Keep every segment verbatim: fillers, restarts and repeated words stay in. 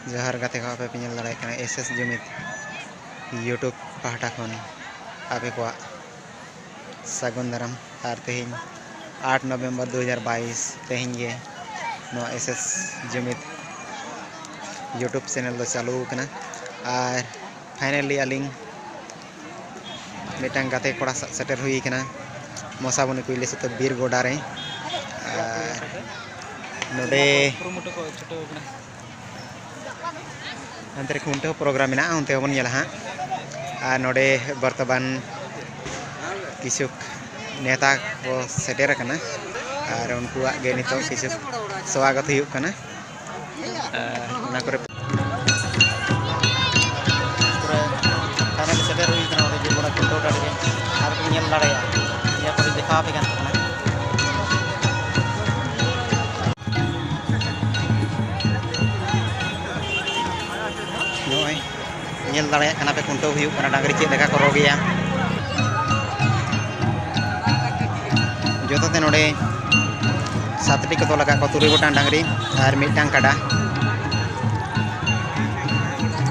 ᱡᱚᱦᱟᱨ ᱜᱟᱛᱮ ᱠᱚ, ᱟᱯᱮ ᱯᱮ ᱧᱮᱞ ᱫᱟᱲᱮᱭᱟᱜ ᱠᱟᱱᱟ ᱮᱥ ᱮᱥ ᱡᱩᱢᱤᱫ YouTube ᱯᱟᱦᱴᱟ ᱠᱷᱚᱱ ᱟᱯᱮ ᱠᱚᱣᱟᱜ ᱥᱟᱹᱜᱩᱱ ᱫᱟᱨᱟᱢ᱾ ᱟᱨ ᱛᱮᱦᱮᱧ ᱟᱴ ᱱᱚᱵᱷᱮᱢᱵᱚᱨ ᱫᱩ ᱦᱟᱡᱟᱨ ᱵᱟᱭᱤᱥ, ᱛᱮᱦᱮᱧ ᱜᱮ ᱱᱚᱣᱟ ᱮᱥ ᱮᱥ ᱡᱩᱢᱤᱫ YouTube ᱪᱮᱱᱮᱞ ᱫᱚ ᱪᱟᱹᱞᱩ ᱟᱠᱟᱱᱟ᱾ ᱟᱨ finally ᱟᱹᱞᱤᱧ ᱢᱤᱫᱴᱟᱝ ᱜᱟᱛᱮ ᱠᱚᱲᱟ ᱥᱟᱶ ᱥᱮᱴᱮᱨ ᱦᱩᱭ ᱠᱟᱱᱟ ᱢᱚᱥᱟᱵᱚᱱᱤ ᱠᱩᱭᱞᱟᱹ ᱥᱩᱛᱟᱹ ᱵᱤᱨ ᱜᱚᱰᱟ ᱨᱮ᱾ ᱟᱨ ᱱᱚᱰᱮ ᱦᱟᱱᱛᱮ ᱨᱮ ᱠᱷᱩᱱᱴᱟᱹᱣ ᱯᱨᱳᱜᱨᱟᱢ ᱢᱮᱱᱟᱜᱼᱟ, ᱚᱱᱛᱮ ᱦᱚᱸᱵᱚᱱ ᱧᱮᱞᱟ ᱦᱟᱸᱜ᱾ ᱟᱨ ᱱᱚᱰᱮ ᱵᱚᱨᱛᱚᱢᱟᱱ ᱠᱤᱪᱷᱩ ᱱᱮᱛᱟ ᱠᱚ ᱥᱮᱴᱮᱨ ᱟᱠᱟᱱᱟ, ᱟᱨ ᱩᱱᱠᱩᱣᱟᱜ ᱜᱮ ᱱᱤᱛᱚᱜ ᱠᱤᱪᱷᱩ ᱥᱣᱟᱜᱚᱛ ᱦᱩᱭᱩᱜ ᱠᱟᱱᱟ᱾ ᱟᱨ ᱚᱱᱟ ᱠᱚᱨᱮ ᱯᱩᱨᱟᱹ finally ᱥᱮᱴᱮᱨ ᱦᱩᱭ ᱠᱟᱱᱟ ᱚᱸᱰᱮ ᱡᱮ ᱜᱚᱰᱟ ᱠᱷᱩᱱᱴᱟᱹᱣ ᱴᱟᱺᱰᱤ ᱨᱮ, ᱟᱨ ᱯᱮ ᱧᱮᱞ ᱫᱟᱲᱮᱭᱟᱜᱼᱟ, ᱱᱤᱭᱟᱹ ᱠᱚᱨᱮ ᱫᱮᱠᱷᱟᱣ ᱟᱯᱮ ᱠᱟᱱ ᱛᱟᱵᱚᱱᱟ᱾ ᱱᱚᱜᱼᱚᱭ ᱧᱮᱞ ᱫᱟᱲᱮᱭᱟᱜ ᱠᱟᱱᱟ ᱯᱮ, ᱠᱷᱩᱱᱴᱟᱹᱣ ᱦᱩᱭᱩᱜ ᱠᱟᱱᱟ, ᱰᱟᱝᱨᱤ ᱪᱮᱫ ᱞᱮᱠᱟ ᱠᱚ ᱨᱚᱜᱮᱭᱟ᱾ ᱡᱚᱛᱚᱛᱮ ᱱᱚᱰᱮ ᱥᱟᱛᱴᱤ ᱠᱚ ᱛᱚᱞ ᱟᱠᱟᱫ ᱠᱚᱣᱟ, ᱛᱩᱨᱩᱭ ᱜᱚᱴᱟᱝ ᱰᱟᱝᱨᱤ ᱟᱨ ᱢᱤᱫᱴᱟᱝ ᱠᱟᱰᱟ᱾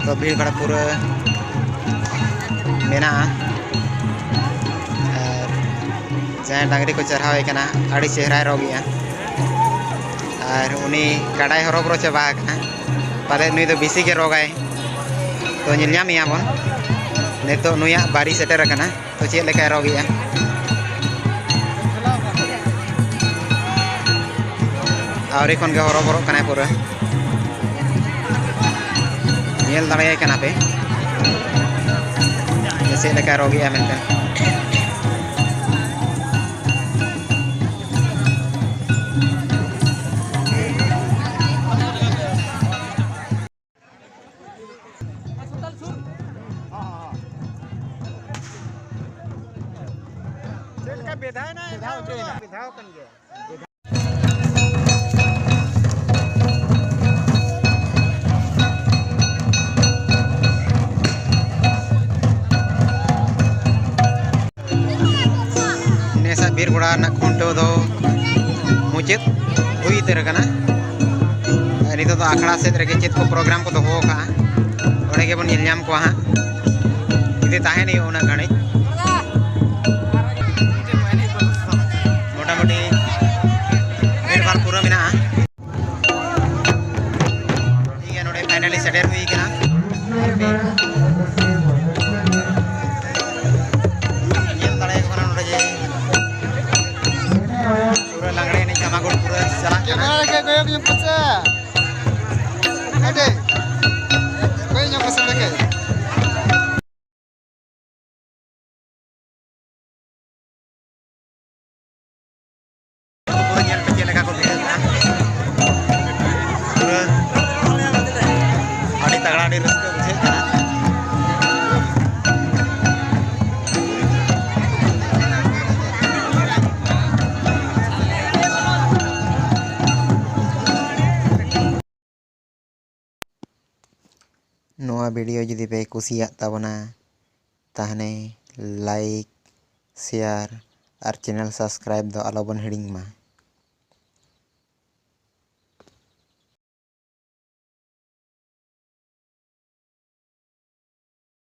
ᱛᱚ ᱵᱷᱤᱲ ᱵᱷᱟᱲ ᱯᱩᱨᱟᱹ ᱢᱮᱱᱟᱜᱼᱟ᱾ ᱟᱨ ᱡᱟᱦᱟᱸᱭ ᱰᱟᱝᱨᱤ ᱠᱚ ᱪᱟᱨᱦᱟᱣ ᱮ ᱠᱟᱱᱟ, ᱟᱹᱰᱤ ᱪᱮᱦᱨᱟᱭ ᱨᱚᱜᱮᱜᱼᱟ᱾ ᱟᱨ ᱩᱱᱤ ᱠᱟᱰᱟᱭ ᱦᱚᱨᱚᱵᱚᱨᱚ ᱪᱟᱵᱟ ᱟᱠᱟᱱᱟ, ᱯᱟᱞᱮ ᱱᱩᱭ ᱫᱚ ᱵᱮᱥᱤ ᱜᱮ ᱨᱚᱜᱟᱭ᱾ ᱛᱚ ᱧᱮᱞ ᱧᱟᱢᱮᱭᱟ ᱵᱚᱱ ᱱᱤᱛᱚᱜ ᱱᱩᱭᱟᱜ ᱵᱟᱨᱤ ᱥᱮᱴᱮᱨ ᱟᱠᱟᱱᱟ, ᱛᱚ ᱪᱮᱫ ᱞᱮᱠᱟᱭ ᱨᱚᱜᱮᱜᱼᱟ᱾ ᱟᱹᱣᱨᱤ ᱠᱷᱚᱱ ᱜᱮ ᱦᱚᱨᱚᱵᱚᱨᱚᱜ ᱠᱟᱱᱟᱭ ᱯᱩᱨᱟᱹ᱾ ᱧᱮᱞ ᱫᱟᱲᱮᱭᱟᱭ ᱠᱟᱱᱟ ᱯᱮ ᱡᱮ ᱪᱮᱫ ᱞᱮᱠᱟᱭ ᱨᱚᱜᱮᱜᱼᱟ ᱢᱮᱱᱛᱮ᱾ ᱪᱮᱫ ᱞᱮᱠᱟ ᱵᱮᱫᱷᱟᱣ ᱮᱱᱟ? ᱵᱮᱫᱷᱟᱣ ᱦᱚᱪᱚᱭᱮᱱᱟ᱾ ᱵᱮᱫᱷᱟᱣ ᱠᱟᱱ ᱜᱮᱭᱟ᱾ ᱱᱮᱥᱟᱜ ᱵᱤᱨ ᱜᱚᱲᱟ ᱨᱮᱱᱟᱜ ᱠᱷᱩᱱᱴᱟᱹᱣ ᱫᱚ ᱢᱩᱪᱟᱹᱫ ᱦᱩᱭ ᱩᱛᱟᱹᱨ ᱟᱠᱟᱱᱟ᱾ ᱟᱨ ᱱᱤᱛᱚᱜ ᱫᱚ ᱟᱠᱷᱲᱟ ᱥᱮᱫ ᱨᱮᱜᱮ ᱪᱮᱫ ᱠᱚ ᱯᱨᱳᱜᱨᱟᱢ ᱠᱚ ᱫᱚᱦᱚ ᱟᱠᱟᱫᱼᱟ, ᱚᱸᱰᱮ ᱜᱮᱵᱚᱱ ᱧᱮᱞ ᱧᱟᱢ ᱠᱚᱣᱟ ᱦᱟᱸᱜ᱾ ᱡᱩᱫᱤ ᱛᱟᱦᱮᱱ ᱦᱩᱭᱩᱜᱼᱟ ᱩᱱᱟᱹᱜ ᱜᱷᱟᱹᱲᱤᱡ᱾ ᱢᱚᱴᱟᱢᱩᱴᱤ ᱵᱷᱤᱲ ᱵᱷᱟᱲ ᱯᱩᱨᱟᱹ ᱢᱮᱱᱟᱜᱼᱟ᱾ ᱴᱷᱤᱠ ᱜᱮᱭᱟ, ᱱᱚᱰᱮ ᱯᱷᱟᱭᱱᱟᱞᱤ ᱥᱮᱴᱮᱨ ᱦᱩᱭ ᱠᱟᱱᱟ᱾ ᱧᱮᱞ ᱫᱟᱲᱮᱭᱟᱠᱚ ᱠᱟᱱᱟ ᱱᱚᱰᱮ ᱡᱮ ᱯᱩᱨᱟᱹ ᱞᱟᱜᱽᱲᱮ ᱮᱱᱮᱡ ᱫᱷᱟᱢᱟᱠᱩᱲ ᱯᱩᱨᱟᱹ ᱪᱟᱞᱟᱜ ᱠᱟᱱᱟ᱾ ᱠᱮᱢᱮᱨᱟ ᱨᱮ ᱠᱚᱭᱚᱜ ᱧᱚᱜ ᱯᱮᱥᱮ᱾ ᱟᱹᱰᱤ ᱠᱚᱭᱚᱜ ᱧᱚᱜ ᱯᱮᱥᱮ ᱞᱮᱠᱟ᱾ ᱯᱩᱨᱟᱹ ᱧᱮᱞ ᱯᱮ ᱪᱮᱫ ᱞᱮᱠᱟ ᱠᱚ ᱵᱷᱤᱲᱟᱹᱜ ᱠᱟᱱᱟ᱾ ᱯᱩᱨᱟᱹ ᱟᱹᱰᱤ ᱛᱟᱜᱲᱟ, ᱟᱹᱰᱤ ᱨᱟᱹᱥᱠᱟᱹ ᱵᱩᱡᱷᱟᱹᱜ ᱠᱟᱱᱟ᱾ ᱱᱚᱣᱟ ᱵᱷᱤᱰᱤᱭᱳ ᱡᱩᱫᱤ ᱯᱮ ᱠᱩᱥᱤᱭᱟᱜ ᱛᱟᱵᱚᱱᱟ, ᱛᱟᱦᱚᱞᱮ ᱞᱟᱭᱤᱠ, ᱥᱮᱭᱟᱨ ᱟᱨ ᱪᱮᱱᱮᱞ ᱥᱟᱵᱥᱠᱨᱟᱭᱤᱵ ᱫᱚ ᱟᱞᱚᱵᱚᱱ ᱦᱤᱲᱤᱧ ᱢᱟ᱾